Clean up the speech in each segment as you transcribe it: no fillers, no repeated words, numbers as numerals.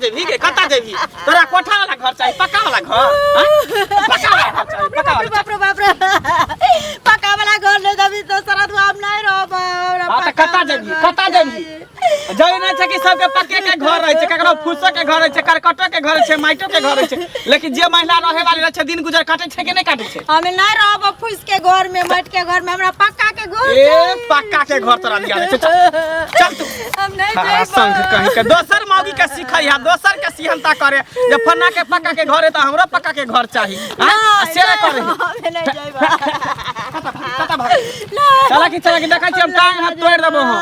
जेबही के कतऽ जेबही तोरा कोठा वाला घर चाही पक्का वाला घर हाँ? पक्का वाला घर चाही पक्का वाला। बाप रे बाप रे, पक्का वाला घर नहीं देबी तो सारा हम नहीं रहब। हमरा हाँ तऽ पक्का कतऽ वाला जेबही घर कतऽ जेबही? चाही। जै नहि छै कि सबके पक्के के घर रहै छै, ककरो फूसो के घर रहै छै, करकटो के घर रहै छै, माटियो के घर रहै छै, लेकिन जे महिला रहे वाली रहै छै दिन गुजर काटै छै कि नहि काटै छै? हमे नहीं रहब फूस के घर में, माटि के घर में, हमरा पक्का के घर ए चाही। पक्का के घर तोरा दिया छै, चल चल तू। हम नहीं सारा जेबै। संघ कहीं के दोसर मौगी के सिखै है, दोसर के सिहनता करे जे फन्ना के पक्का के घर है तऽ हमरो पक्का के घर चाही। हाँ? नहीं, से नहि करे। नहीं, हमे नहीं जेबै। कतऽ भागै? चला की चला की, देखै छी हम टांग हाथ तोड़ि देबो हम।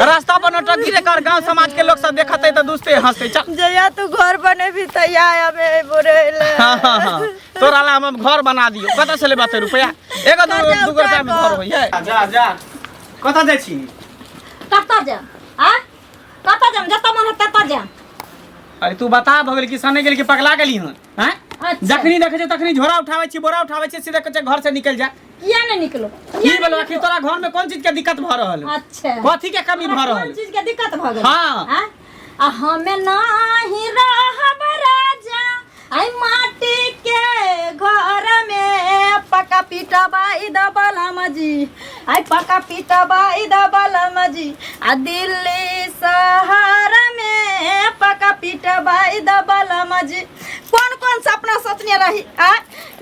रास्ता पर नौटंकी रे कर, गांव समाज के लोग सब देखतै तऽ दुसते हंसतै। चल। जहिया तू घर बनेबी तहिया हमे बोरे ले। हाँ हाँ हाँ, तोरा ला हम घर बना दियो। कतऽ से लेबा ते रुपया? एगो दू कर्जा दू रुपया में उठा घर होइए। जा जा, कतऽ जाइ छी? कतऽ जाम? आ कतऽ जाम? जतऽ मन हेतै ततऽ जाम। अरे तू बता, भऽ गेल कि सने गेल कि पगला गेली हन? हैं? अच्छा। जखनी देखै छै तखनी झोरा उठाबै छी, बोरा उठाबै छी, सीधे कहै छै घर से निकल जा। किया नहीं निकलो? की बोलो, आखिर तोरा घर में कौन चीज के दिक्कत भ रहल है? अच्छा, कथी के कमी भ रहल कोन चीज के दिक्कत भ गेल? हाँ। हाँ? आ हमे नाही रहब राजा आई माटी के घर में, पका पिटबाई दबलम जी, आई पका पिटबाई दबलम जी, आ दिल्ली शहर में पका पिटबाई दबलम जी। कौन कौन सपना सोचने रही आ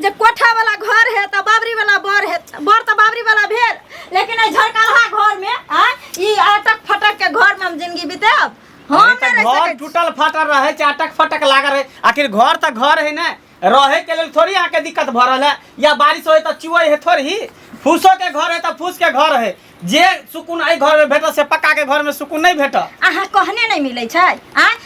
जे कोठा वाला घर है तऽ बाबरी वाला बर है, बर तऽ बाबरी वाला भेल, लेकिन एहि झरकलहा घर में आ ई अटक फटक के घर में हम जिंदगी बितायब? हम अरे नहि तऽ रहि घर सकै छी। टूटल फाटल रहे छै, अटक फटक लागल रहे, आखिर घर तऽ घर है ने, रहे के लेल थोड़ी अहाँके दिक्कत भऽ रहल है, या बारिश होय तऽ चुए है थोड़ी ही। फूसो के घर है तऽ फूस के घर है, जे सुकून एहि घर में भेटत से पक्का के घर में सुकून नहीं भेटत। अहाँ कहने नहीं मिलै छै आँय?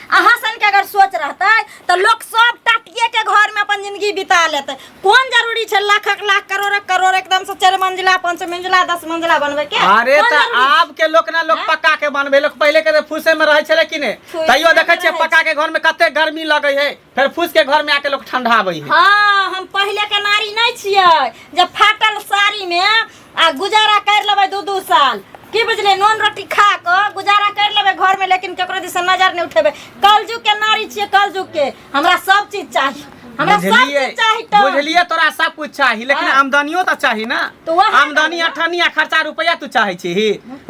अहाँ सन के अगर सोच रहतै तऽ लोक सब टाटिए के घर में अपन जिंदगी बिता लेतै। कोन जरूरी छै लाखक लाख करोड़क करोड़ एकदम से 4 मंजिला 5 मंजिला 10 मंजिला बनबै के? अरे कोन तऽ जरूरी? आब के लोक ना लोक पक्का के बनबै, लोक पहिले के तऽ फूसे में रहै छलै कि नहि? फूसे तैयो में देखै छियै रहै। पक्का के घर में कते गर्मी लगै है, फेर फूस के घर में आके लोक ठंडा आबै है। हाँ, हम पहिले के नारी नहीं छियै जे फाटल साड़ी में आ गुजारा कर लेबै 2-2 साल, की बुझलियै, नून रोटी खा कऽ गुजारा कर लेबै घर में, लेकिन केकरो दिस नजर नहीं उठेबै। कलजुग के नारी छियै, कलजुग के, हमरा सब चीज चाही, हमरा सब बुझलियै चीज चाही तऽ। बुझलियै, तोरा सब कुछ चाही, लेकिन हाँ। आमदनियो तऽ चाही ना। तो वएह आमदनी ना। अठन्नी आ खर्चा रुपया तू चाहे छी,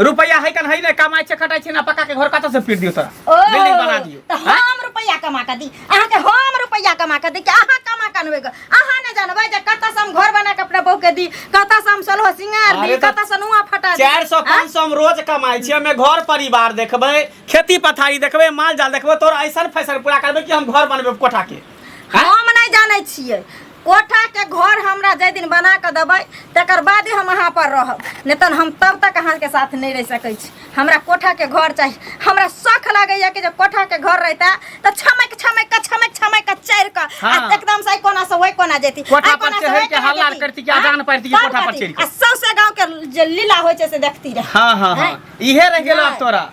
रुपया है कन है ने, कमाइ छै खटाइ छै ना, पक्का के घर कतऽ से पीट दियौ तोरा? ओ, बिल्डिंग बना दियौ? तऽ हम रुपया कमा कऽ दी अहाँके? हम रुपया कमा कऽ दी कि अहाँ कमा कऽ अनबै? अहाँ नहि जानबै जे कतऽ से हम घर बना कऽ अपना बहू के दी, कतऽ से हम सोलहो सिंगार दी, अरे तऽ कतऽ से नुआ फटा दी। 400 500 हम रोज कमाइ छी, हमे घर परिवार देखबै, खेती पथारी देखबै, माल जाल देखबै, तोरा ऐसन फैशन पूरा करबै कि हम घर बनबै कोठा के। हम नहि जानै छियै कोठा के घर। हमरा जाहि दिन बना कऽ देबै तकर बादे हम अहाँ पर रहब, नहि तऽ हम तब तक अहाँके साथ नहि रहि सकै छी। हमरा कोठा के घर चाही। हमरा शौख लगैया कि जे कोठा के घर रहिता तऽ छमक छमक कऽ छमक छमक कऽ चढ़ि कऽ आ एकदम से एहि कोना से ओहि कोना जैती, कोठा एहि पर कोना से चढ़ि ओहि के कोना हल्ला जैती। करती कि अजान पड़ती कि तब कोठा पर करती। चढ़ि के। आ सौंसे गाँव के जे लीला होइ छै से देखती रहे। हाँ हाँ हाँ, इहे रह गेल अब तोरा।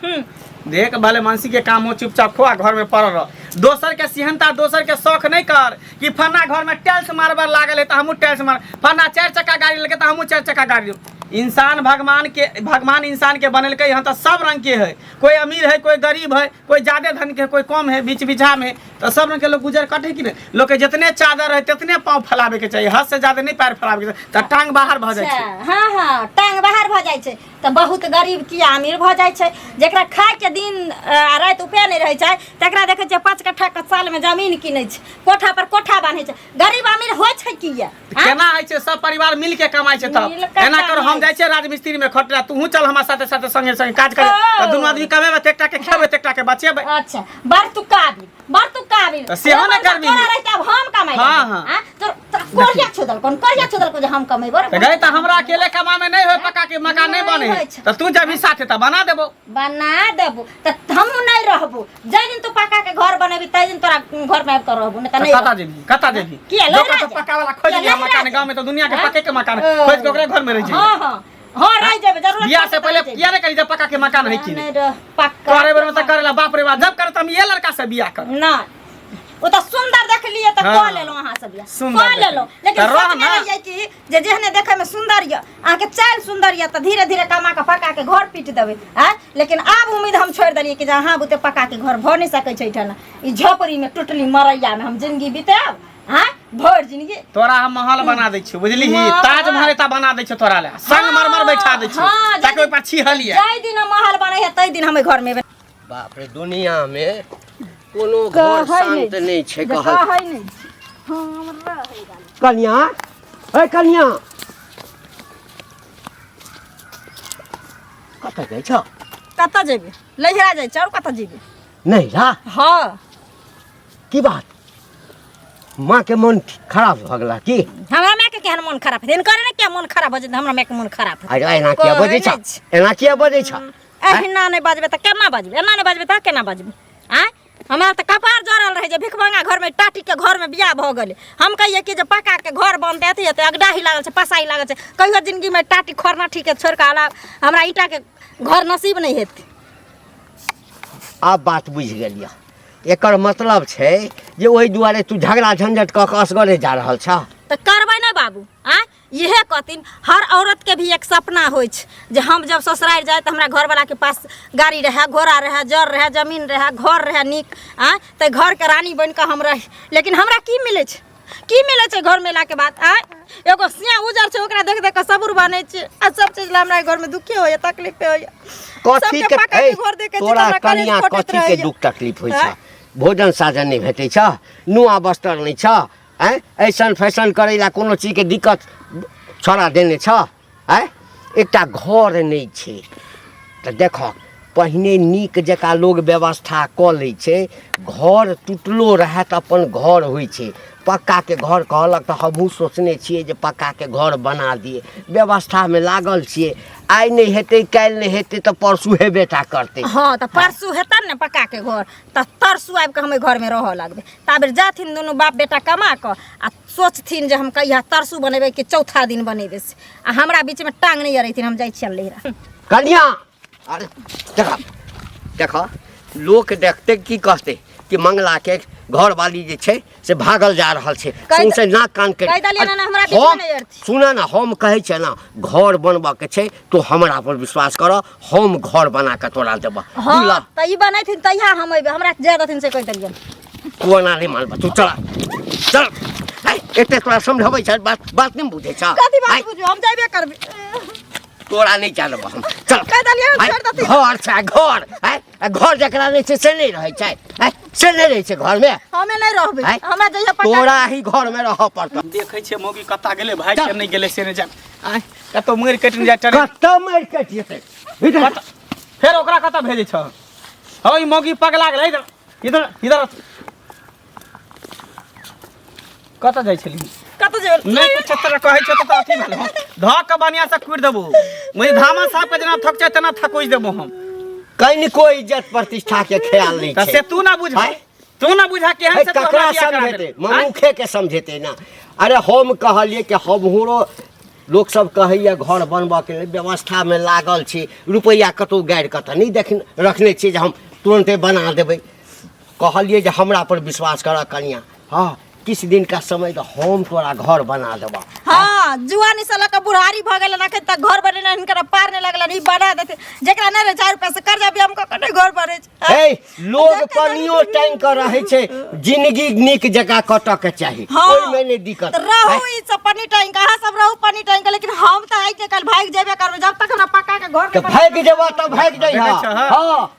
देख, भले मानसी के काम हो, चुपचाप खो आ घर में पड़ल रह। दोसर के सिहनता, दोसर के शौक नहीं कर कि फन्ना घर में टाइल्स मार्बल लागल है तऽ हमहूँ टाइल्स मार, फन्ना 4 चक्का गाड़ी लेलकै तऽ हमहूँ 4 चक्का गाड़ी लेब। इंसान भगवान के, भगवान इंसान के बनेलकै हन तऽ सब रंग के है, कोई अमीर है, कोई गरीब है, कोई ज्यादा धन के है, कोई कम है, बीच बिछा में तऽ सब रंग के लोग गुजर कटे कि नहीं? लोग के जितने चादर है तितने पाँव फैलावे के चाहिए, हद से ज्यादा नहीं पैर फैलावे के चाहिए तऽ टांग बाहर भऽ जाइ छै। अच्छा, हाँ हाँ, टांग बाहर भऽ जाइ छै तऽ बहुत गरीब किया अमीर भऽ जाइ छै? जकरा खायके दिन आ राति उपाय नहि रहै छै तकरा देखै छियै 5 कट्ठा के सालमे जमीन कीनै छै, कोठा पर कोठा बान्है छै। गरीब अमीर होइ छै किया? तऽ केना होइ छै? सब परिवार मिल के कमाइ छै तब। मिल के एना कर, हम कमाइ। जाइ छियै राजमिस्त्री में खटला, तूहू चल हमरा साथे साथे, संगे संगे काज करे तऽ दुनू आदमी कमेबै तऽ एकटा के खेबै तऽ एकटा के बचेबै। अच्छा, बड़ तू काबिल, बड़ तू काबिल। तऽ सेहो ने करबही। तोरा रहिते आब हम कमाइ। हाँ, हाँ। तोरा कोरिया छुदल कोन कोरिया छुदल को जे हम कमेबो रे? तऽ गई तऽ हमरा अकेले कमामे नहि होय, पक्का के मकान नहि बने नहि होइ छै। तऽ तू जबही साथे तऽ बना देबो। बना देबो तऽ हमहूँ नहि रहबो। जाहि दिन तू पक्का के घर बनेबी ताहि दिन तोरा घर में आबि कऽ रहबो, नहि तऽ तऽ नहि कतऽ रहबो। जेबही, कतऽ जेबही? किया जो लहरा कतऽ जाय? पक्का वाला खोज किया लिहा लहरा मकान जाय? गाँव में तऽ दुनिया के हाँ? पक्के के मकान ओ। खोज के ओकरे घर में रह जेबही। हाँ हाँ हाँ, रह जेबै जरूरत बियाह से पड़तै तऽ पहिले रहि जेबै। किया नहि करी जे पक्का के मकान है कि नहि नहि? रह, पक्का करे बेर में तऽ करेला बाप रे बाप, जब करे तऽ हम ये लड़का से बियाह कर नहि। ओ तऽ सुंदर देखलिए तऽ हाँ। कऽ लेलहुँ अहाँ सब बियाह सुंदर कऽ लेलहुँ देखलियै। लेकिन तऽ रह सोचने ना। रहियै कि जे जेहने देखै में सुंदर यऽ अहाँके चालि सुंदर यऽ तऽ धीरे धीरे कमा कऽ पका के घर पीट देबै आँय लेकिन आब उम्मीद हम छोड़ि देलियै कि जे अहाँ बुते पका के घर भऽ नहि सकै छै एहिठाम ई झोपड़ी में टुटली मरैया में हम जिंदगी बितायब आँय भरि जिंदगी तोरा हम महल बना दै छियौ बुझलिही महल। ताजमहल एता बना दै छियौ तोरा ले संगमरमर बैठा दै छियौ हाँ, ताकि ओहि पर छिहलियै जाहि दिन हम महल बनै है ताहि दिन हम एहि घर में एबै बाप रे दुनिया में कोनो घर शांत नहि छै कहल कहै नहि हम रहै कनिया ए कनिया कतऽ जाइ छ कतऽ जेबै लहिरा जाइ छै आओर कतऽ जेबै नहि रा हँ की बात माँ के मन खराब भऽ गेला की हमरा माय के केहन मन खराब हेतै हिनकर ने किया मन खराब भऽ जेतै हमरा माय के मन खराब हेतै अरे एना किया बजै छ कहै नहि छै। एना किया बजै छ एहिना नहि बजबै तऽ केना बजबै एना नहि बजबै तऽ केना बजबै आँय हमरा तऽ कपार जरल रहै जे भिखमंगा घरमे टाटीके घरमे बियाह भऽ गेलै हम कहियै कि जे पक्काके घर बनतै अथी हेतै अगडाही लागल छै पसाही लागल छै कहियो जिनगीमे टाटी खरना ठीके छोड़ि कऽ अलाव हमरा ईटाके घर नसीब नहि हेतै आब बात बुझि गेलियै एकर मतलब छै जे ओहि दुआरे तू झगड़ा झंझट कऽ कऽ असगरे जा रहल छह तऽ करबै नहि बाबू आँय इहे कहथिन हर औरत के भी एक सपना होइ छै जे हम जब ससुरारि जाए तऽ हमरा घरवला के पास गाड़ी रहए घोड़ा रहए जर रहए जमीन रहए घर रहए नीक आँय तऽ घरके रानी बनि कऽ हम रही लेकिन हमरा की मिलै छै की मिलै छै घरमे एलाके बाद आँय एगो सिया उजर छै ओकरा देख देख कऽ सबुर बनै छै आ सब चीज लए हमरा घरमे दुखे होइए तकलीफे होइए कथी सबके के पका ए, के घर देखै छी तऽ तोरा हमरा कलेज कनिया फटैत कथी के रहैए। दुख तकलीफ होइ आँय? छ भोजन साजन नहि भेटै छ नुआ बस्तर नहि छ आँय ऐसन फैशन करै लए कोनो चीजके दिक्कत छोड़ा देने छ आँय एकटा घर नहि छै तऽ देखऽ पहिने नीक जकाँ लोग व्यवस्था कऽ लै छै घर टुटलो रहए तऽ अपन घर होइ छै पक्काके घर कहलक तऽ हमहूँ सोचने छियै जे पक्काके घर बना दियै व्यवस्थामे लागल छियै आइ नहि हेतै काल्हि नहि हेतै तऽ परसू हेबे टा करतै हँ तऽ परसू हेतनि ने पक्काके घर तऽ तरसू आबि कऽ हम एहि घरमे रहऽ लगबै ताबेर जाथिन दुनू बाप बेटा कमा कऽ आ सोचथिन जे हम कहिया तरसू बनेबै कि चौथा दिन बनेबै से आ हमरा बीचमे टांग नहि अड़ेथिन हम जाइ छियनि लहिरा कन्या अरे देख देख लोक देखते की कहते कि मंगला के घरवाली जे छै से भागल जा रहल छै कहि सौंसे नाक कान के कहि देलियै ने, हमरा बीचमे हम नहि अड़थिन। सुन ने हम कहै छियै ने घर बनबऽ के छै तू हमरा पर विश्वास कर हम घर बना के तोरा देबऽ हँ बुझलह तऽ ई बनेथिन तहिया हम अयबै हमरा जाय देथिन से कहि देलियनि तू एना नहि मानबह तू चल चल है, एते तोरा समझबै छै बात बात नहि बुझै छ कथी बात बुझू हम जायबे करबै तोरा नहि जानब हम चल कहि देलियै है, छोड़ि देथिन घर छै घर है आ घर जकरा नहि छै से नहि रहै छै है से नहि रहै छै घरमे हमे नहि रहबै है? हमरा जहिया पता तोरा ही घरमे रहऽ पड़तौ देखै छियै मौगी कत्ता गेलै भागि के नहि गेलै से नहि जान आँय कतौ मरि कटि नहि जाय ट्रेन कतऽ मरि कटि जेतै इधर फेर ओकरा कतऽ भेजै छह हौ ई मौगी पगला गेलै इधर इधर इधर कतऽ जाइ छली कतऽ जेबै नहि कुछ तोरा कहै छौ तऽ अथी भेल हँ धऽ कऽ बढ़िआँ से कुटि देबो मुझे धामा साहब के जेना थक छै तेना थकोचि देबो हम कनिको इज्जत प्रतिष्ठा के ख्याल नहि तऽ छै से तू ना बुझ आँय? तू ना बुझा केहन है, से तू ककरा हमरा बियाह करा समझेतै देलही? आँय? मनुखे के समझेतै ना अरे हम कहलियै कि हमरो लोक सब कहैया घर बनबऽके लेल व्यवस्थामे लागल छी रुपैआ कतहु गाड़ि कऽ तऽ नहि देख रखने छियै जे हम तुरन्ते बना देबै कहलियै जे हमरा पर विश्वास करऽ कनिया हँ किछु दिनका समय दऽ हम तोरा घर बना देबऽ हाँ जुआनी से लऽ कऽ बुढ़ारी भऽ गेलनि अखन तक घर बनेने हिनकर पार नहि लगलनि ई बना देथिन जेकरा नहि रहै 4 रुपया से कर्जा भी हम कऽ कऽ नहि घर बनै छै हे लोग पनियो टांगि कऽ रहै छै जिंदगी नीक जकाँ कटऽ के चाही हाँ। ओहिमे नहि दिक्कत तऽ रहू ई सब पन्नी टांगि कऽ अहाँ सब रहू पन्नी टांगि कऽ लेकिन हम तऽ आइ के काल्हि भागि जेबे करबै जब तक हमरा पक्का के घर तऽ नहि भागि जेबऽ तऽ भागि जइहऽ देखै छह? हँ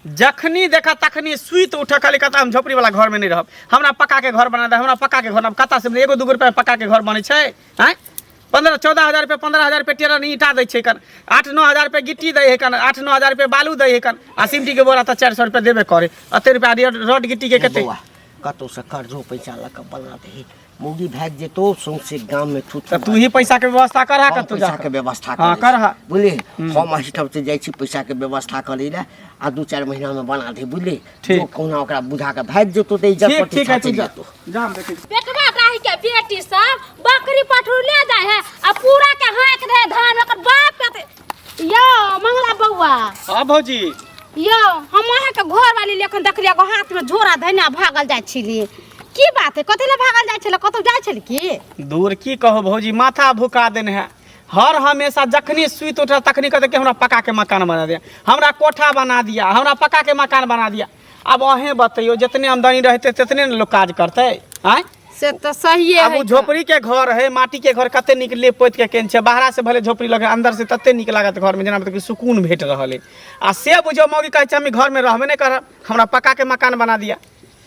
जखनी देखा तखनी सुति उठऽ खाली कहता हम झोपड़ी वाला घर में नहीं रहब हमरा पक्का के घर बना दे हमरा पक्का के घर कता से एगो दूगो रुपया पक्का के घर बनै छै आँय 15-14 हजार रुपया 15 हजार रुपया टेरन ईंटा दै छै कन 8-9 हजार रुपया गिट्टी दै है कन 8-9 हजार रुपया बालू दै है कन आ सिमटी के बोरा तऽ 400 रुपया देबे करे अते रुपया रड गिट्टी के कते बौआ कतौसँ कर्जो पैसा लऽ कऽ बना दही मौगी भागि जेतौ सौंसे गाममे थू तऽ तू ही पैसा के व्यवस्था कर हम कतौ पैसा के व्यवस्था हाँ करै कर छी। बुझली हम एहिठाम से जाइ छी पैसा के व्यवस्था करै लए आ 2-4 महीना में बना दे बुझली ठीक। जो कहुना ओकरा बुझा के भागि जेतौ तऽ इज्जत ठीक ठीक प्रतिष्ठा है तू चलि जा जेतौ जा हम देखै छी। पेटवा डाही के बेटी सब बकरी पठरू ले जाय है आ पूरा के हाँक दे धान ओकर बाप के यो मंगला बौआ हाँ भौजी यो हम अहाँ के घर वाली लेखन देखलियै एगो हाथ में झोरा धैने भागल जाइ छली की बात है, कथी ले भागल जाइ छलै, कतौ जाइ छलै की? दूर की कहू भौजी, माथा भुका देने है। हर हमेशा जखनी सुति उठल तखनी कहते कि हमरा पक्का के मकान बना दिया, हमरा कोठा बना दिया, हमरा पक्का के मकान बना दिया। अब अहें बतैयो, जितने आमदनी रहते तितने ने लोग काज करते। आँय से तऽ सहिए अब है। उ झोपड़ी के घर है, माटी के घर कते नीक लेप पोति के केन छै। बाहरा से भले झोपड़ी लगे, अंदर से तते नीक लागत घर में, जेना मतलब कि सुकून भेट रहल है। आ से बुझियौ मौगी कहै छै हम ई घर में रहबे नहि करब, हमरा पक्का के मकान बना दिया।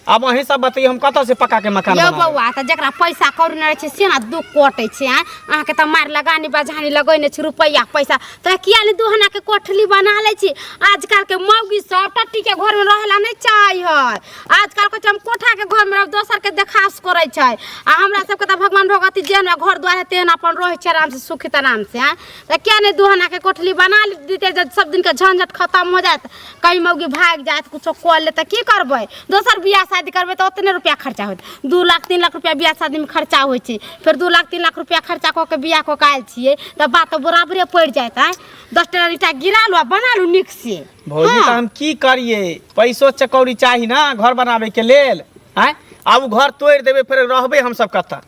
अब अहीं सब बतैयौ हम कतऽ से पक्का के मकान यौ बनाबै? बौआ, तऽ जकरा पैसा कौड़ी नहि रहै छै से ने दुख कटै छै। आँय, अहाँके तऽ मारि लगानी बजानी लगेने छी रुपैआ पैसा, तऽ किया नहि दुहना के कोठली बना लै छी? आजकल के मौगी सब टट्टी के घर में रहै ला नहि चाहै है। आजकल कहै छै हम कोठा के घर में रहब, दोसर के देखास करै छै। आ हमरा सबके तऽ भगवान भगवती जेहन घर द्वार है तेहन अपन रहै छै आराम से, सुखित आराम से। आँय, तऽ किया नहि दुहना के कोठली बना दितै जे सब दिन के झंझट खतम हो जायत? कहीं मौगी भागि जायत, कुछो कऽ ले तऽ की करबै? दोसर बियाह शादी करबै तऽ ओतने रुपया खर्चा होत। 2 लाख 3 लाख रुपया बियाह शादीमे खर्चा होइ छै। फेर 2 लाख 3 लाख रुपया खर्चा कऽ के बियाह कऽ के आयल छियै तऽ बात तऽ बराबरे पड़ि जायत। आँय, 10 टा ईंटा गिरा लू आ बना लू नीक से। भौजी, तऽ हम की करियै? पैसो चकौड़ी चाही ने घर बनाबे के लेल। आँय, आब उ घर तोड़ि देबै, फेर रहबै हमसब कतऽ?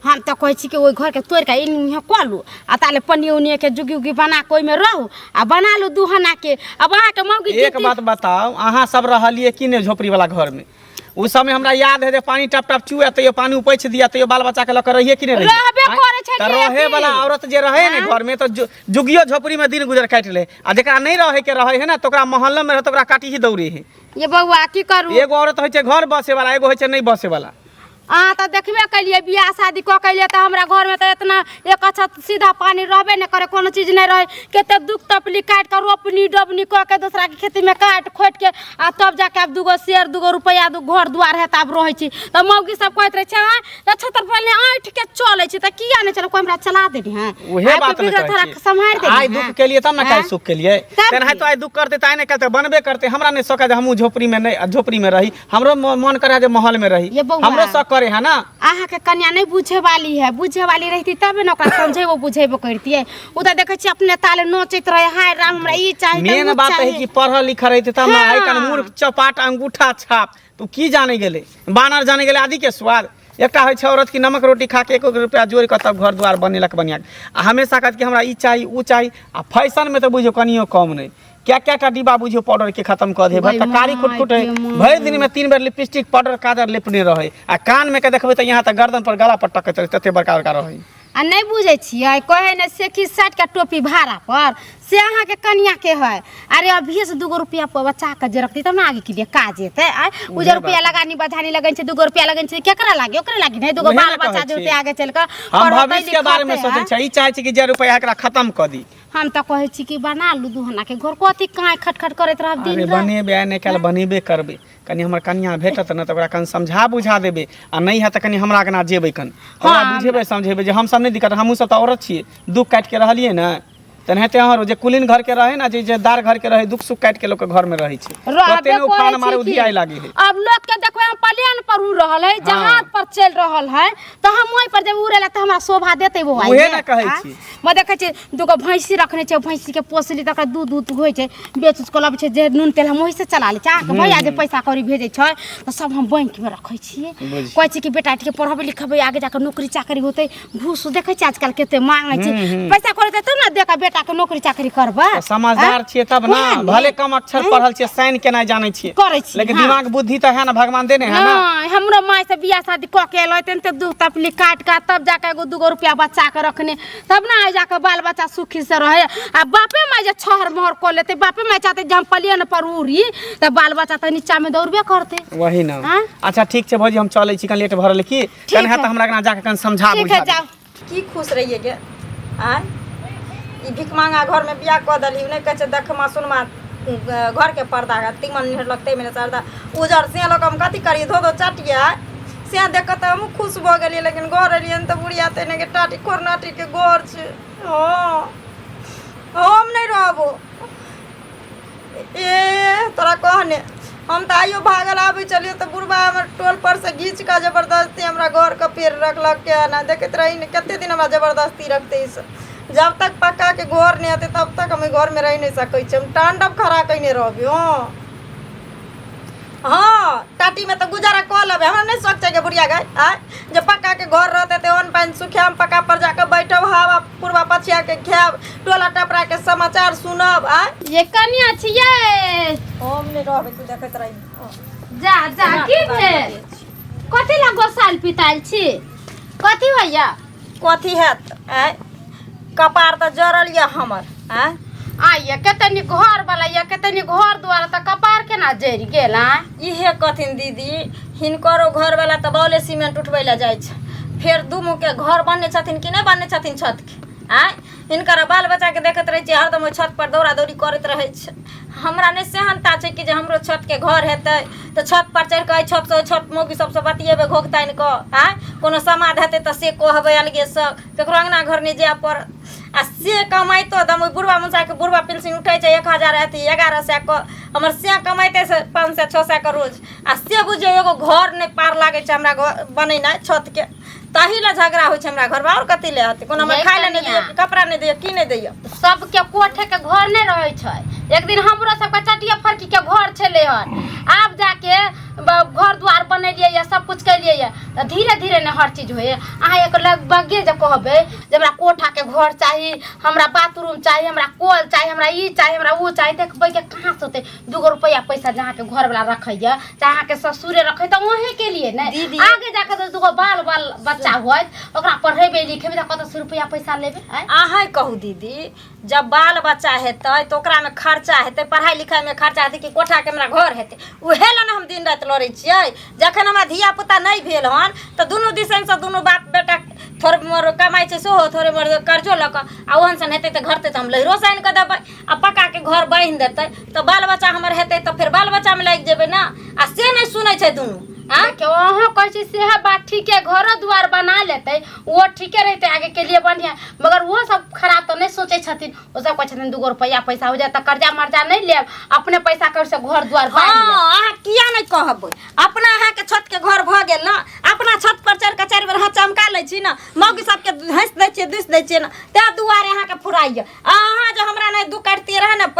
हम तऽ कहै छी कि ओहि घरके तोड़ि कऽ एनी कऽ लू आ ताले पन्नी उन्नी के जुगी उगी बना कऽ ओहिमे रहू आ बना लू दुहना के। अब अहाँके मौगी एक जिद्दी- बात बताउ, अहाँ सब रहलियै कि नहि झोपड़ी वाला घर में? उस समय हमरा याद है जे पानी टप टप चुए, तैयो पानी उपैछ दिया, तैयो बाल बच्चा के लऽ के रहिए कि नहि रहिए? रहबे आँय? करै छलियै तऽ रहे की? वाला औरत जे रहे ने आँय? घर में, तऽ जुगियो झोपड़ी में दिन गुजर काटि ले। आ जेकरा नहि रहे के रहे है ने, तऽ ओकरा मोहल्ला में रहे तऽ ओकरा काटी ही दौड़े है। ये बौआ, की करू? एगो औरत होइ छै घर बसे वाला, एगो होइ छै नहि बसे वाला। अहाँ तऽ देखबे केलियै, बियाह शादी कऽ के एलियै तऽ हमरा घरमे तऽ एतना एक अच्छा सीधा पानी रहबे नहि करै, कोनो चीज नहि रहै। कते दुख तकलीफ काटि कऽ रोपनी डोबनी कऽ के, दोसराके खेतीमे काटि खोटि के आ तब जाके आब दूगो शेर, दूगो रुपैआ, दू घर दुआर है तऽ आब रहै छी। तऽ मौगी सब कहैत रहै छै, आँय, तऽ छतर पहिले ऐंठ के चलै छै, तऽ किया नहि चलै? कोइ हमरा चला देने है? उहे बात ने कहै छी। सम्हारि देने आइ दुख केलियै तब ने काल्हि आँय? सुख केलियै। तब तेनाहिते की? आइ दुख करतै तऽ आइ नहि काल्हि तऽ बनबे करतै। हमरा नहि सकै जे हमहूँ झोपड़ी में नहि झोपड़ी में रही, हमरो मन करे जे महल में रही। ये बौआ। हमरो शौक करे है ना। अहाँके कन्या नहि बुझे वाली है। बुझे वाली रहती तबे ने ओकरा समझेबो बुझेबो करतियै। ओ तऽ देखै छियै अपने ताले नोचैत रहे, हाय राम, हमरा ई चाही तऽ मेन उ बात है चाही। कि पढ़ल लिखल रहते तब ना। आइ काल्हि मूर्ख चपाट अंगूठा छाप, तू की जाने गेलै? बानर जाने गेलै आदि के स्वाद। एकटा होइ छै औरत की नमक रोटी खा के एक एक रुपया जोड़ि कऽ तब घर द्वार बनेलक बढ़िआँ। आ हमेशा कहत कि हमरा ई चाही, उ चाही। आ फैशन में तऽ बुझियौ कनियो कम नहि। क्या क्या टा डिब्बा बुझियौ पाउडर के खत्म कऽ दे भरि तऽ कारी खुटखुट है। भरि दिन में 3 बेर लिपस्टिक, पाउडर, काजर लेपने रहै। आ कान में के देखबै तऽ यहाँ तक गर्दन पर, गला पर टकैत रहै, तते बड़का बड़का रहै। आ नहि बुझै छियै, कहै ने सेखी 60 के टोपी भाड़ा पर, से अहाँके कनिया के है। अरे, अभिये से दूगो रुपया बचा के जे रखती तब ने आगे के लिए काज हेतै। आय, उ जे रुपया लगानी बधानी लगै छै, दूगो रुपया लगै छै, केकरा लागे? ओकरे लागे नहि? दूगो उहे बाल ने बच्चा कहै जे छी। होतै आगे चलि कऽ हम पढ़तै भविष्य के बारे में लिखतै, सोचै आँय? छियै, ई चाहै छी कि जे रुपया एकरा खत्म कऽ दी। हम तऽ कहै छी कि बना लू दुहना के घर, कथी काँय खटखट करैत रहब अरे दिन रात? बनेबै, आइ नहि काल्हि बनेबे करबै। कनि हमर कनिया भेटत ने तऽ ओकरा कनि समझा बुझा देबै। आ नहि हैत तऽ कनि हमरा अङ्गना जेबै, कनि ओकरा बुझेबै समझेबै जे हमसब नहि दिक्कत, हमहूँ सब तऽ औरत छियै, दुख काटि के रहलियै ने। तेनाहिते अहाँ जे कुलीन घर के रहै ने, जे इज्जतदार घर के रहै, दुख सुख काटि के लोक घर में रहै छै। रहबे ओते ने उफान करै मारे छी की? उधियाइ लागे है। अब लोग के देखबै हम प्लेन पर उड़ रहल है, जहाज पर चलि रहल है, तऽ हम ओहि पर जब उड़े ला तऽ हमरा शोभा देतै बौआ? उहे ये? ने कहै आँय? छी। म देखै छी दूगो भैंसी रखने छै, भैंसी के पोसली तऽ ओकरा दूध उध होइ छै, बेच उच कऽ लबै छै, जे नून तेल हम ओहिसँ चला लै छी। अहाँके भैया जे पैसा कौड़ी भेजै छै तऽ सब हम बैंकमे रखै छियै। बुझि। कहै छी कि बेटा के पढ़ेबै लिखेबै, आगे जाके नौकरी चाकरी होतै। घूस देखै छियै आजकल कते मांगै छै। पैसा कौड़ी देतै ने देके बेटाके नौकरी चाकरी करबै। तऽ समझदार छियै तब ने। उएह ने। भले कम अक्षर पढ़ल छियै, साइन केनाइ जानै छियै, करै छी, लेकिन हाँ। दिमाग बुद्धि तऽ है ने, भगवान देने है ना। नहीं, हमरो माय से बियाह शादी कऽ के एलै तेनते दुख तकलीफ काटि कऽ तब जाके एगो दूगो रुपया बचा के रखने, तब ने आइ जाके बाल बच्चा सुखी से रहे। आ बापे माय जे छहर मोहर कऽ लेतै, बापे माय चाहतै जे हम प्लेन पर उड़ी, तऽ बाल बच्चा तऽ नीचा मे दौड़बे करतै। वही ना। हाँ? अच्छा ठीक छै भौजी, हम चलै छी, कनि लेट भऽ रहल की। कनि है। है तऽ हमरा अंगना जाके कनि समझा ठीक बुझा है, देबै। जाओ। की खुश रहिए गे? आँय, ई भिख मांगा घरमे बियाह कऽ देलही। नहि कहै छै देखमा सुनमा घरके पर्दा तीमन निहरलक ताहिमे नहि सरदा उजर से लऽ कऽ हम कथी करियै? धो धो चटियै से देख कऽ तऽ हमहूँ खुश भऽ गेलियै। लेकिन घर एलियनि तऽ बुढ़िया तऽ के टाटी खोरनाटीके घर छै। हँ, हम नहि रहबो। ए तोरा कहने हम तऽ आइयो भागल आबै छलियै तऽ बुढ़बा हमर टोल पर से घीच कऽ जबरदस्ती हमरा घर के पेड़ रखलक के ना। देखैत रही ने कते दिन हमरा जबरदस्ती रखतै ई सब। जब तक पक्का के घर नहि हेतै तब तक हम एहि घर मे रहि नहि सकै छी। हम तांडव खड़ा कयने रहबै। हँ। हाँ टाटी में तऽ गुजारा कऽ लेबै हमरा नहि शौक छै गे बुढ़िया गाय आँय जे पक्का के घर रहतै तऽ अन्न पानि सुखायब पक्का पर जाकऽ बैठब हवा पूर्वा पछिया के खायब टोला टपरा के समाचार सुनब आँय ये कनिया छियै हम नहि रहबै तू देखैत रही जा जा की भेल कथी ला गोसाल पिताल छी कथी होइया कथी हैत आँय कपार तऽ जरल यऽ हमर आँय आइए कते नीक घर वाला ये कते नीक घर द्वार तऽ कपार केना जरि गेल आँय इहे कहथिन दीदी हिनकरो घरवाला तऽ बॉले सीमेंट उठबै लए जाइ छै फेर दू मुँहके घर बनने छथिन कि नहि बनने छथिन छतके आँय हिनकर बाल बच्चाके देखैत रहै छियै हरदम ओहि छत पर दौड़ा दौड़ी करैत रहै छै हमरा नहि सेहनता छै कि जे हमरो छतके घर हेतै तऽ छत पर चढ़ि कऽ एहि छतसँ ओहि छत मौगी सबसँ बतियेबै घोघ तानि कऽ आँय कोनो समाद हेतै तऽ से कहबै अलगेसँ ककरो अङ्गना घर नहि जाय पड़त आ से कमाइतो दम ओहि बुढ़बा मुसाके बुढ़बा पेंशन उठै छै 1000 अथी 1100 के हमर से कमाइते से 500 600 के रोज आ से बुझियौ एगो घर नहि पार लागै छै हमरा घर बनेनाइ छतके ताहि लए झगड़ा होइ छै हमरा घरमे आओर कथी लए हेतै कोनो हमरा यै खाय लए नहि कनिया। दैया कपड़ा नहि दैया की नहि दैया सबके कोठे के घर नहि रहै छै एक दिन हमरो सबके चटिया फरकी के घर छलै हन आब जाके घर द्वार बनेलियै या सब कुछ केलियै या तऽ धीरे धीरे ने हर चीज होइए अहाँ एक लगभगे जे कहबै जे हमरा कोठाके घर चाही हमरा बाथरूम चाही हमरा कल चाही हमरा ई चाही हमरा ओ चाही देखबै के कहाँ से होतै दूगो रुपैआ पैसा जे अहाँके घरवला रखैए चाहे अहाँके ससुरे रखै तऽ वहीँके लिए ने दीदी। आगे जाके जे दूगो बाल बाल बच्चा होत ओकरा पढ़ेबै लिखेबै तऽ कतऽसँ रुपैआ पैसा लेबै आँय अहाँ कहू दीदी जब बाल बच्चा हेतै तऽ ओकरामे खर्चा हेतै पढ़ाइ लिखाइमे खर्चा हेतै कि कोठाके हमरा घर हेतै उएह लए ने हम दिन राति लड़ै छियै जखन हमरा धियापुता नहि भेल हन तऽ दुनू दिसनसँ दुनू बाप बेटा थोड़े मोर कमाइ छै सेहो थोड़े मोर कर्जो लऽ कऽ आ ओहन सन हेतै तऽ घरतै तऽ हम लहिरोसँ आनि कऽ देबै आ पक्काके घर बान्हि देतै तऽ बाल बच्चा हमर हेतै तऽ फेर बाल बच्चामे लागि जेबै ने आ से नहि सुनै छै दुनू आँय देखियौ अहाँ कहै छी सेहे बात ठीके घरो दुआर बना लेतै ओहो ठीके रहतै आगे के लिए बढ़िया मगर ओहो सब खराब तऽ नहि सोचै छथिन ओ सब कहै छथिन दूगो रुपैआ पैसा हो जाए तऽ कर्जा मर्जा नहि लेब अपने पैसा कर से घर दुआर बान्हि लेब। हाँ अहाँ किया नहि कहबै अपना अहाँके छतके घर भऽ गेल ने अपना छत पर चढ़ि कऽ चारि बेर हाथ चमका लै छी ने मौगी सबके हँसि दै छियै दुसि दै छियै ने ताहि दुआरे अहाँके फुराइए अहाँ जे हमरा नहि दू काटितियै रहए ने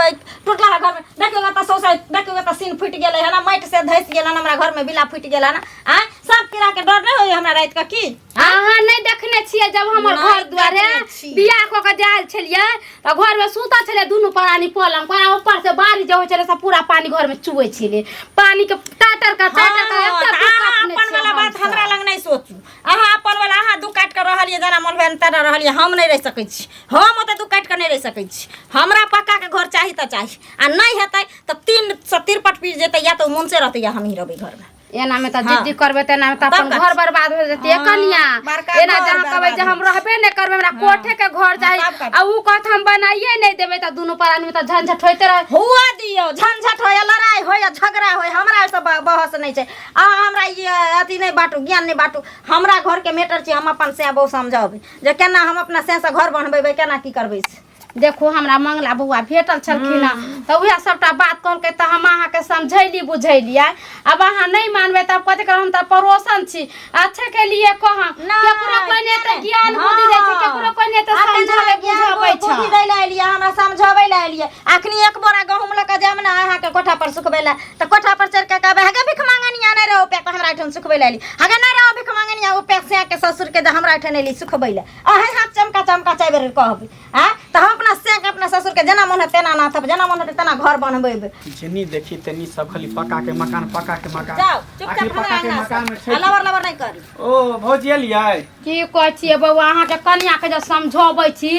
टूटला घरमे देखियौ तऽ सौंसे देखियौ तऽ सीन फुटि गेलै हन माटि से धसि गेल हन हमरा घरमे बिला फुटि गेल हन आँय साँप कीड़ाके डर नहि होइए हमरा रातिके की अहाँ नहि देखने छियै जब हमर नहि घर दुआरे देखने छी। बियाह कऽ के जायल छलियै तऽ घर में सुतल छलियै दुनू प्राणी पलंग पर आ ऊपर से बारिश जे होइ छलै से पूरा पानी घर में चुबै छलै पानी के टाटर का टाटर का हाँ, एते तऽ दुख अहाँ अपने अपन छियै वाला बात हमसब। हमरा लग नहि सोचू अहाँ अपन वाला अहाँ दू काटि कऽ रहलियै जेना मन भेल तेना रहलियै हम नहि रहि सकै छी हम ओतऽ दू काटि कऽ नहि रहि सकै छी हमरा पक्काके घर चाही तऽ चाही आ नहि हेतै तऽ तीन सए तिरपट पीस जेतै या तऽ ओ मुनसे रहतै या हमही रहबै घरमे एना में तऽ हाँ। जिद्दी करबै तऽ एना में तऽ तब अपन कथी? घर बर्बाद हो जेतै हाँ, कनिया बड़का एना घर जहाँ कहबै जे बर्बाद हम रहबे नहि करबै हमरा कोठे के घर चाही तब कथी? आ ऊ कहत हम बनाइए नहि देबै तऽ दुनू प्राणी में तऽ झंझट होइते रहे हुआ दियौ झंझट होय लड़ाइ होय झगड़ा होय हमरा ओहिसँ बहस नहि छै अहाँ हमरा ई अथी नहि बाँटू ज्ञान नहि बाँटू हमरा घरके मैटर छै हम अपन सैं बहु समझेबै जे केना हम अपना सैं घर बनबेबै केना की करबै से देखू हमरा मंगला बौआ भेटल छलखिन हँ तऽ उएह सबटा बात कहलकै तऽ हम अहाँके समझैली बुझैलियै आब अहाँ नहि मानबै तब कथी करब हम तऽ पड़ोसन छी अच्छे के लिए कहम नहि, केकरो कोइ नहि तऽ ज्ञान हाँ। बुद्धि दै छै केकरो कोइ नहि तऽ अखन समझाबै अहाँ ज्ञान बुझाबै बुद्धि छै दै लए एलियै हमरा समझाबै लए एलियै अखनी एक बोरा गहूँम लऽ कऽ जायब ने अहाँके कोठा पर सुखबै लए तऽ कोठा पर चढ़ि कऽ कहबै हगे भिख मांगनिया नहि रहो पे हमरा एहिठाम सुखबै लए एली हगे नहि रहो भिख मांगनिया ओ पे सैं के ससुर के जे हमरा एहिठाम एली सुखबै लए अहें हाथ चमका चमका चारि बेर कहबै आँय तऽ हम अपना सैं के अपना ससुर के जेना मोन हेतै तेना नाथब जेना मोन हेतै तेना घर बनबेबै जेनी देखी तेनी सब खाली पक्का के मकान पक्का के मकान जाओ चुपचाप आखिर हमरा पक्का के अंगना मकान में से छै आ लबर लबर नहि करी ओ भौजी एलियै की कहै छियै बौआ अहाँके कनियाके जब समझबै छी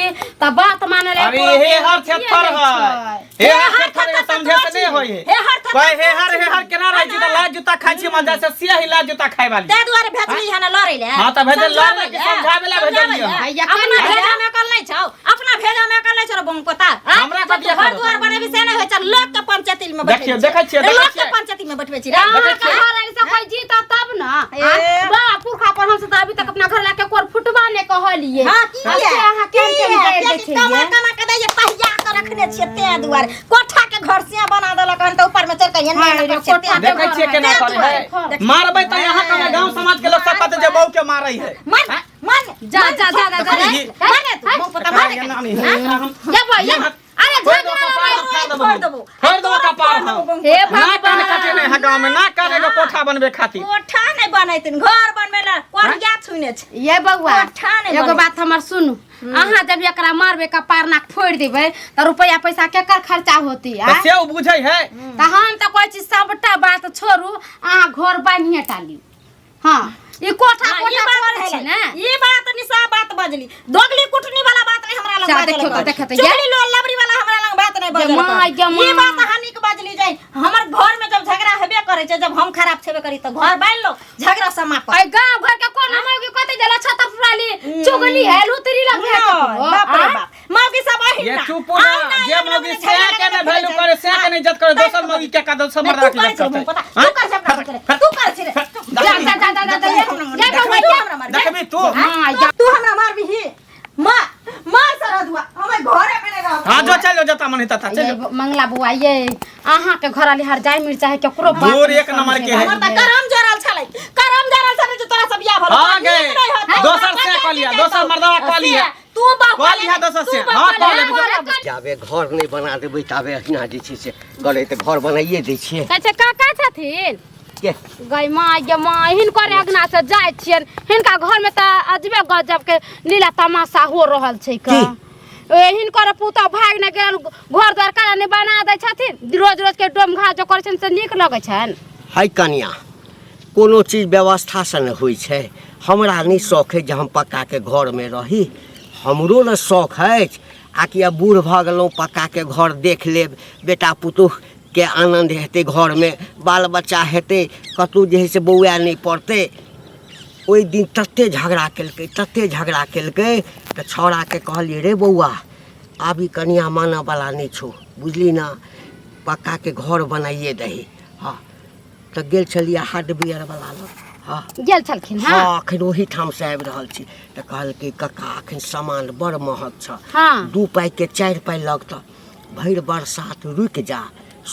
तऽ बात मानै लए अरे एको हे हर रत्ती थेथर नहि है छै। हे हर थेथर है समझे से नहीं होय हे हर थेथर कहे हे हर हे हर केना रहै छी तऽ लात जूता खाइ छी मजा से सिया ही लात जूता खाय वाली ताहि दुआरे भेजली हन लड़ै लए हाँ, तऽ भेजल लड़ै लए कि समझाबै लए भेजलियै हन? हैया अपना कनिया। भेजा में अकल नहि छौ अपना भेजा में अकल नहि छौ रे बमकोता हमरा कथी घर अकल दुआर बनेबी से नहि होइ छै लोक के पंचायती में देखियौ, देखै छियै, देखै लोक के छियै। पंचायती में बैठबै छी रे अहाँके घर आयल से कोइ जीतत तब ने ए। बाबा पुरखा पर हमसब तऽ अभी तक अपना घर लाके कोर फुटबा नहि कहलियै हाँ की आ से है अहाँ की केहन केहन है गारि दै कियाकि कमा छियै कमा के दैये तहिया के रखने छियै तें दुआरे कोठा के घर से बना देलक हन तऽ ऊपर में चढ़ के एने हाँ, एने रे, करै छियै, कोठा तें के देखै छियै केना तें करै है दुआरे। मारबै तऽ यहाँ के गांव समाज के लोग सब कहते जे बहू के मारै है मन मन जा जा जा जा जा देखी। माने तू मुंह पर मारे एना नहीं है। हम ये बा ये अरे फोड़ देबो झगड़ा कपार लड़ाई हम, फोड़ देबो। फोड़ देबो कपार हम। हे ना कान भगवान कटेने है गाँव में ना कान एगो कोठा बनबे खातिर कोठा नहीं बनैतिन घर बनबे ला कोठिया छुने छै ये बउआ कोठा नहि एगो बनै। बात हमर सुनू अहाँ जब एकरा मारबे कपार नाक फोड़ि देबै तऽ रुपैआ पैसा केकर खर्चा होती तऽ आ से ओ बुझै है तऽ हम तऽ कहै छी सबटा बात छोड़ू अहाँ घर बान्हिए टा लिउ हाँ ई कोठा हाँ, ई कोठा बात करै छी भेलै। ने ई बात निशा बात बजली दोगली कुटनी वाला बात नहीं हमरा लग जा, बाजल देखियौ तऽ, कर। देखियौ तऽ, चुगली लो लबरी वाला हमरा लग बात नहीं बजल गे माय, कर। गे माय। ई बात अहाँ नीक बजली जाय हमर घर में जब झगड़ा हेबे करे छै जब हम खराब छेबे करी तऽ घर बान्हि लो झगड़ा समाप्त अइ गाँव घर के कोनो मौगी कते देला छत पुराली चुगली है लुतरी लग है नहि, बाप रे बाप मौगी सब अहिना ये चुप ना जे मौगी से के ने वैल्यू करे से के ने इज्जत करे दोसर मौगी के का दोसर मर्दा के इज्जत करते तू कर छै अपना करे तू कर छै रे जा जा जा जा जा जा बउआ जा देखबी तू हाँ जा तू हमरा मारबिही मार मार सरदुआ हमें घरे में नहीं रहब हां जो चल जो जता मन हेता चल ये मंगला बुआ ये अहाँ के घर वाली हर जाय मिर्चा है केकरो बात दूर नहीं एक नंबर के है। हमर त करम जरल छलै करम जरल छलै जे तोरा सब बियाह भलो हाँ गे दोसर से कह लिया दोसर मर्दवा कह लिया तू बाप कह लिया दोसर से हां कह ले जाबे घर नहि बना देबै ताबे अहिना जे छै से करे तऽ घर बनाइए दै छियै कहै छै काका छथिन के गै माँ गे माँ हिनकर अङ्गना से जाइ छियनि हिनका घरमे तऽ अजबे गजबके लीला तमाशा हो रहल छै का की? ए, हिनकर पुतहु भागि नहि गेल घर द्वार काला नहि बना दै छथिन रोज रोज के डोम घास जो करै छनि से नीक लगै छनि है कनिया कोनो चीज व्यवस्थासँ ने होइ छै हमरा नहि शौख अछि जे हम पक्काके घरमे रही हमरो ने शौख अछि आ कि आब बूढ़ भऽ गेलहुँ पक्काके घर देख लेब बेटा पुतोहुके आनन्द हेतै घरमे बाल बच्चा हेतै कतहु जे हइ से बौआए नहि पड़तै ओहि दिन ततेक झगड़ा केलकै ततेक झगड़ा केलकै तऽ छौड़ाके कहलियै रे बौआ आब ई कनिआँ मानऽवला नहि छौ बुझली ने पक्काके घर बनाइए दही हँ तऽ गेल छलियै हार्डवेयरवला लग हँ गेल छलखिन हँ हँ एखन ओहीठामसँ आबि रहल छी तऽ कहलकै कक्का एखन सामान बड़ महग छऽ हँ 2 पाइके 4 पाइ लगतऽ भरि बरसात रुकि जा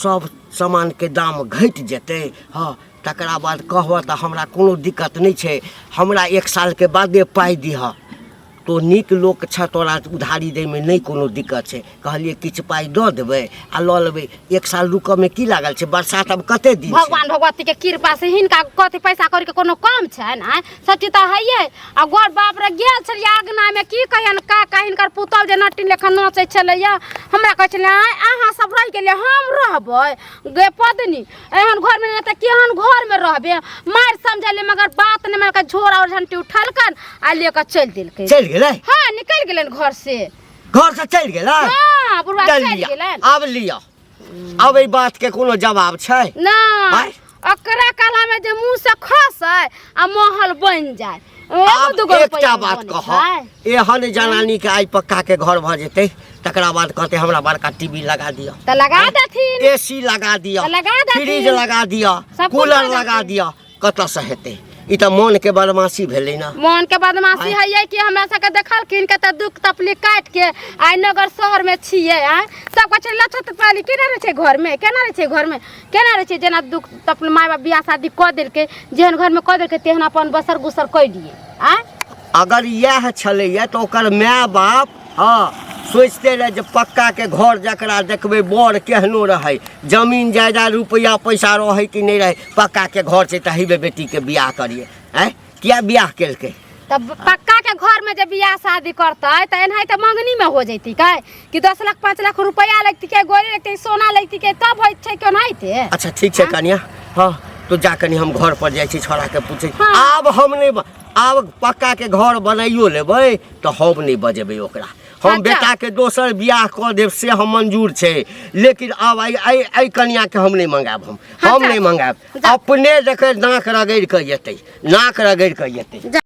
सब सामानके दाम घटि जेतै हँ तकरा बाद कहबऽ तऽ हमरा कोनो दिक्कत नहि छै हमरा 1 सालके बादे पाइ दिहऽ तो नीक लोक छह तोरा उधारी दैमे नहि कोनो दिक्कत छै कहलियै किछु पाइ दऽ देबै आ लऽ लेबै 1 साल रुकऽमे की लागल छै बरसात आब कते दिन छै भगवान भगवती के कृपा से हिनका कथी पैसा कौड़ी के कोनो कम छनि आँय सब चीज तऽ हइये आ गोर बाप रे गेल छलियै अङ्गनामे की कहियनि काका हिनकर पुतहु जे नटिन लेखन नचै छलैया हमरा कहै छलै आँय अहाँ सब रहि गेलियै हम रहबै गे पदनी एहन घरमे नहि तऽ केहन घरमे रहबे मारि समझलियै मगर बात नहि मानलकै झोरा और झंटी उठलकन आ लेके चलि देलकै चलि गेलै हाँ निकलि गेलनि घर से घर से चलि गेलै हाँ बुढ़वा चल चलि लिअ गेलनि आब लिअ आब एहि बात के कोनो जवाब छै नहि आँय? ओकरा कला में जे मुंह से खसै आ महल बनि जाए एगो आब दूगो एकटा रुपैआ बात बनै कह छै। एहन जनानी के आइ पक्का के घर भऽ जेतै तकरा बाद कहतै हमरा बड़का टीवी लगा दिअ तऽ लगा देथिन एसी लगा दिअ तऽ लगा देथिन। फ्रिज लगा दिअ सब कुछ कूलर लगा लगा देथिन। दिअ कतऽसँ हेतै ई तऽ मोन के बदमाशी भेलै ने मोन के बदमाशी है कि हमरा सबके देखलखिन के तऽ दुख तकलीफ काटि के आइ नगर शहर में छियै आँय सब कहै छै लछत पाली केना रहै छै घरमे केना रहै छै घरमे केना रहै छै जेना दुख तकलीफ माय बाप बियाह शादी कऽ देलकै जेहन घरमे कऽ देलकै तेहन अपन बसर गुसर कऽ लिए आँय अगर इएह छलैया तऽ ओकर माय बाप हँ सोचिते रहै जे पक्काके घर जकरा देखबै बड़ केहनो रहै जमीन जायदाद रुपैआ पैसा रहै कि नहि रहै पक्काके घर छै तऽ हेबे बेटीके बियाह करियै आँय किया बियाह केलकै तब पक्का के घर में जब बियाह शादी करतै तऽ एनाहिते मंगनी में हो जैती कै कि 10 लाख 5 लाख रुपया लगती के गोरी लगती सोना लगती के तब होइत छै केनाहिते अच्छा ठीक छै कनिया हँ तो जा कनि हम घर पर जाइ छी छोड़ाके पूछै हाँ। आब हम नहि आब पक्काके घर बनाइयो लेबै तऽ हम नहि बजेबै ओकरा हम अच्छा। बेटाके दोसर बियाह कऽ देब से हम मंजूर छै लेकिन आब एहि एहि एहि कनियाके हम नहि मंगायब हम अच्छा। नहि मंगायब जा। अपने देखै नाक रगड़ि कऽ एतै नाक रगड़ि कऽ एतै जा।